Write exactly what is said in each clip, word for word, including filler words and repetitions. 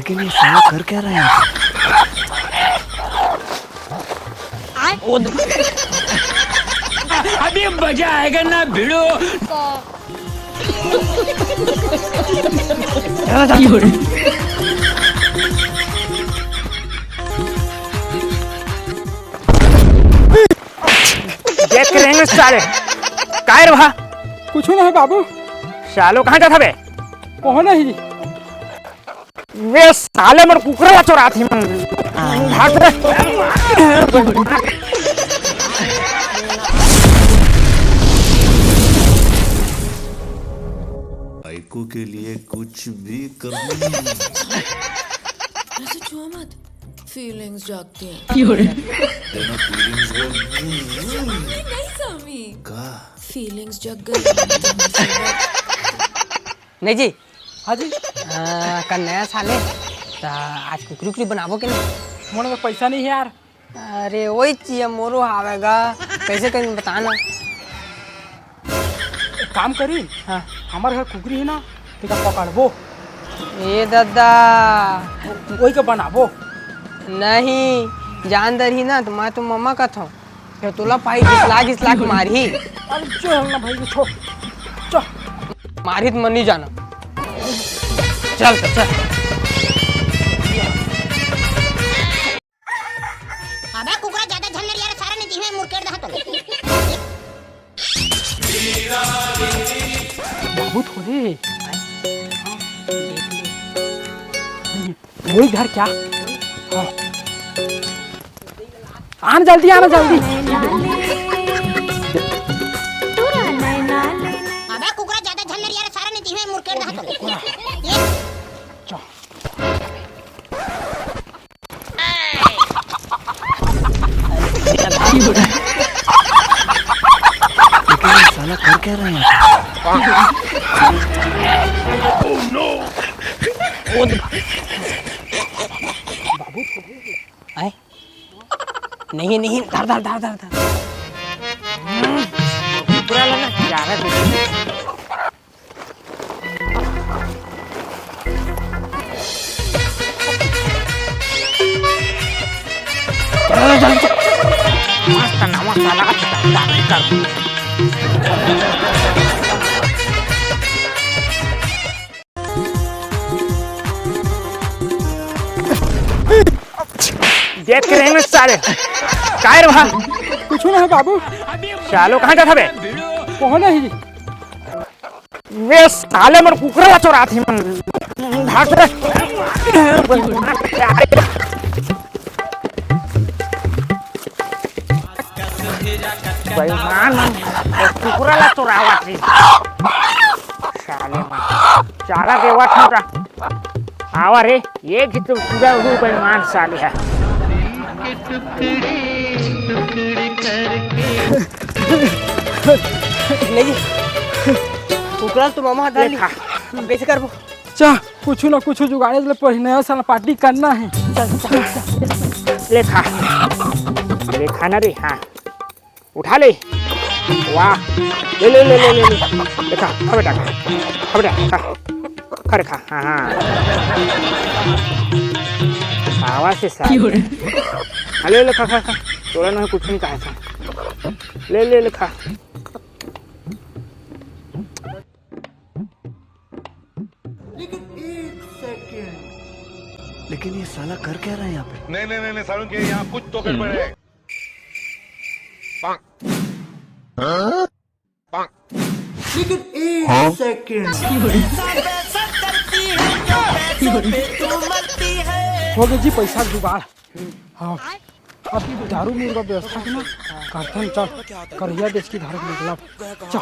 लेकिन ये साला कर क्या रहा है? अभी मजा आएगा ना भिड़ो। देख के रहेंगे साले। काय रे वहा? कुछ नहीं बाबू। सालो कहाँ जाता बे? कौन है? वे साले मन कुकरा ला चोरात ही मन। भाग रे। भाईको के लिए कुछ भी करना। ऐसे छुआ मत, फीलिंग्स जागती हैं। नहीं, नहीं, स्वामी। का? फीलिंग्स जग गई। नहीं जी। हाँ जी। आ, कल नया साल है, त आज कुकरी उकरी बनाबो के नहीं? मोर में पैसा नहीं है यार। अरे वही चीज मोरो आवेगा, कैसे कहीं बता ना। एक काम करी, हाँ। हमारे घर कुकरी है ना, तेका पकड़बो। ए दादा। वही के बनाबो। नहीं, जान दर ही ना, तो मैं तो मम्मा का था। फेर तोला पाही घिसला घिसला के मारही। अरे जो हल ना भाई, छोड़। चल। मारही त मन नहीं जाना। चल त चल। अबे कुकरा ज्यादा झन नरिया रे, सारा नहीं दिहे मुरकेट दहा तो। बाबू थोड़े। वही घर क्या? हाँ। आना जल्दी, आना जल्दी। अबे कुकरा ज्यादा झन नरिया रे, सारा नहीं दिहे मुरकेट दहा तो। ये चल। लेकिन ये साला कर क्या रहा है यहाँ पे? आए? नहीं, नहीं, धर, धर, धर, धर, धर। हम्म, पूरा लगा, जा रहा है। चल, चल, चल। मस्त नवा साला का चटकदार कर। देख के रहेंगे साले। काय रे वहा? कुछ ना है बाबू। सालो कहाँ जाता बे? कौन है जी? वे साले मन कुकरा ला चोरात ही मन। भाग रे। बेईमान मन, कुकरा ला चोरावत ही। साले मन। चारा देवत हूँ ता। आवा रे, ये भी तो पूरा वो बेईमान साले है। नहीं, कुकरा तो मामा हाथ डाल ली। ले खा। अब कैसे करबो? चा, कुछ ना कुछ जुगाड़े ले पड़ी, नया साल पार्टी करना है। चल, चल, चल। ले खा। ले खा ना रे, हाँ। उठा ले। वाह। ले, ले, ले, ले, ले, ले। ले खा, खा बेटा, खा। खा बेटा, खा। खा रे, खा। हाँ, हाँ। आवाज से सारे। क्यों रे? हाँ, ले, ले, खा, खा, खा। तोला नहीं कुछ नहीं कहा था। ले, ले, ले, खा। लेकिन एक सेकंड। लेकिन ये साला कर क्या रहा है यहाँ पे? नहीं, नहीं, नहीं, नहीं, सारुण के यहाँ कुछ तो गड़बड़ है। लेकिन एक सेकंड। हो गया जी पैसा जुगाड़। हाँ, अब दारू मुर्गा व्यवस्था के ना करथन, चल, करिया देश की धारा निकलब, चल।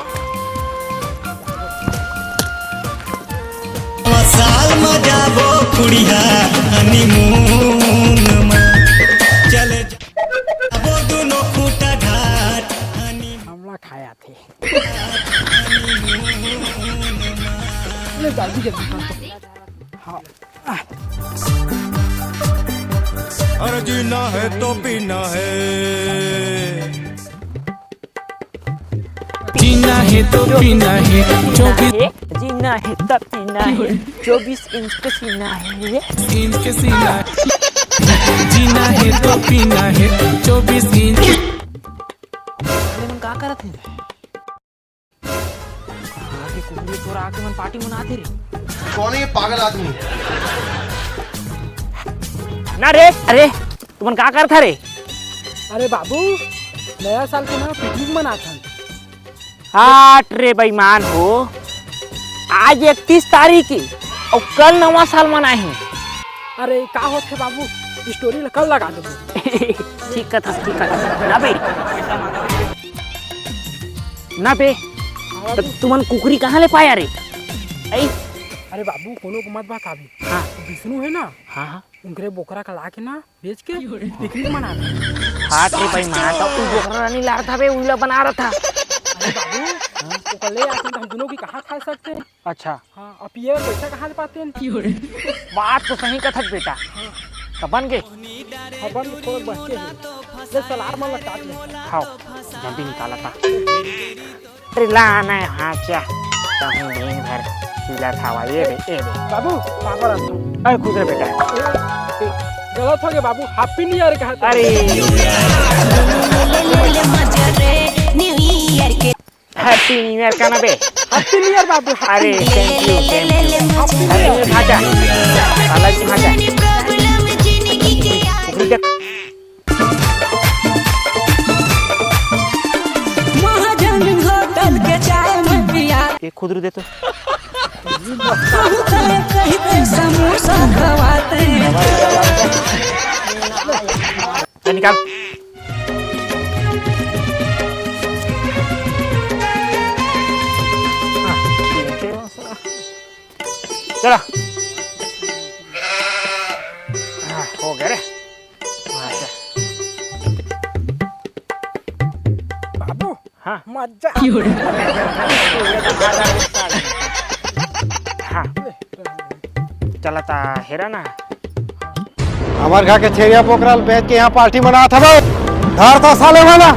साल म जाबो कुड़िया हनीमून म, चले जाबो दुनो खूटा ढाट हनीमून। हमला खाया थे। ले जल्दी जल्दी कर। हाँ। अरे जीना है तो पीना है। जीना है तो पीना है, जो भी ये जीना हे त पीना हे, चौबीस इंच के सीना हे। इंच के सीना। जीना हे तो पीना हे, चौबीस इंच। अरे मन का करत हे? कहाँ के कुकुर चोर आके मन पार्टी मनात हे रे। कौन है ये पागल आदमी? ना रे, अरे तुमन का करत हरे? अरे बाबू, नया साल के ना पिकनिक मनात हन। हट रे बेईमान हो, आज इकतीस तारीख हे अउ कल नवा साल मनाही। अरे का होथे बाबू, स्टोरी ला कल लगा देबो। ठीक कथस, ठीक कथस। ना बे, ना बे, त तुमन कुकरी कहाँ ले पाया रे? ऐ? अरे बाबू, कोनो को मत बताबे। हाँ। विष्णु हे ना, हाँ, हाँ। उनकरे बोकरा का लाके ना बेच के पिकनिक मनात हन। हाँ, ते भाई, माँ का उ बोकरा रानी लात हवे, उला बना रहा था। अरे बाबू, ओकर ले आते तो हम दोनों की कहाँ खा सकते हैं? अच्छा। हाँ, अब ये पैसा कहाँ से पाते हैं? बात तो सही कथक बेटा। हाँ। त बन गे? हाँ, बन गे, थोड़ा बच के है। ले सलाद मन ला काट ले। खाओ, जल्दी निकाला था। अरे ला ना हाचा, कहूँ दिन भर पीला खावा, ये बे, ये बे। बाबू, पापड़ आ। अरे खुश रह बेटा। गलत हो गया बाबू, Happy New Year कहा था। अरे। Happy New Year का ना बे? Happy New Year बाबू, Happy अरे, New Year। Thank you, thank you। Happy New Year। अरे, हाचा। अलग हाचा। कुकरी के महाजन होटल के चाय में पिया। ये खुदरू दे तो। बहुत है कहीं पे समोसा खवाते हैं। चल निकाल। चला। हाँ, हो गया रे। अच्छा। बाबू, हाँ। मजा। हाँ। चला ता हेरा ना। हमर घर के छेरिया बोकरा ल बेच के यहाँ पार्टी मनात हवे। धर तो साले वाला।